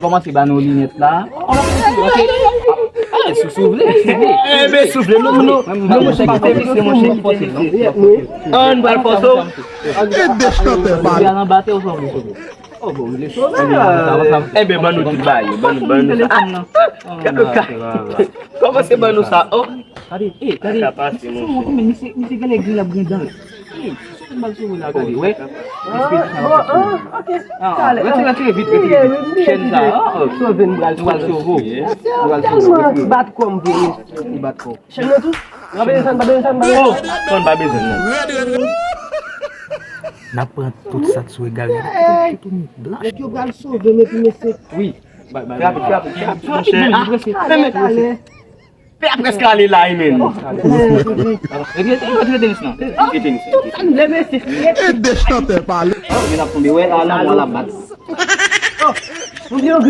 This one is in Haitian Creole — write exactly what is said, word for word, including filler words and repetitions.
Kòmanse ba nou linèt la. Kòmanse, ok. Ah, sou, souvle, souvle. Enben, souvle, non, non, non, monchè, kite misye, monchè, kite misye. Ann pral fòse w. E dechantè pale. Ou al anba tè ou sòti. Oh, bon, li sove la. Enben, ban nou tout bagay, ban nou, ban nou sa. Kòmanse ban nou sa, oh. Gade, eh, gade. Sa pase, monchè. Misye, misye genlè gen l ap gen dan. Eh, se tout mal sove la, gade, wè. Ah, bon, ah, ok. Ah, retire, retire vit, retire vit. Chèn sa, oh, oh. Sove m, pral sove. Nou pral sove. Nou pral sove. Tèlman bat kò m vre, mesye. Li bat kò. Chèn nan tou? Pa bezwen sa, pa bezwen sa, pa bezwen sa. Oh, pa bezwen, non. N ap pran tout sa k sou egal yo. Tout moun blanch. Nèg yo pral sove m epi mesye. Wi. Bay, bay, bay. Fè rapid, fè rapid, fè rapid, monchè. Ah, fè rapid, ale. Fè rapid, prèske ale la, men. Retire, retire tenis nan. Retire tenis. Tout sa nou vle, mesye. E dechantè pale. Oh, men ap tonbe, wè, la, la, la, la, bat. Oh, nou vle yon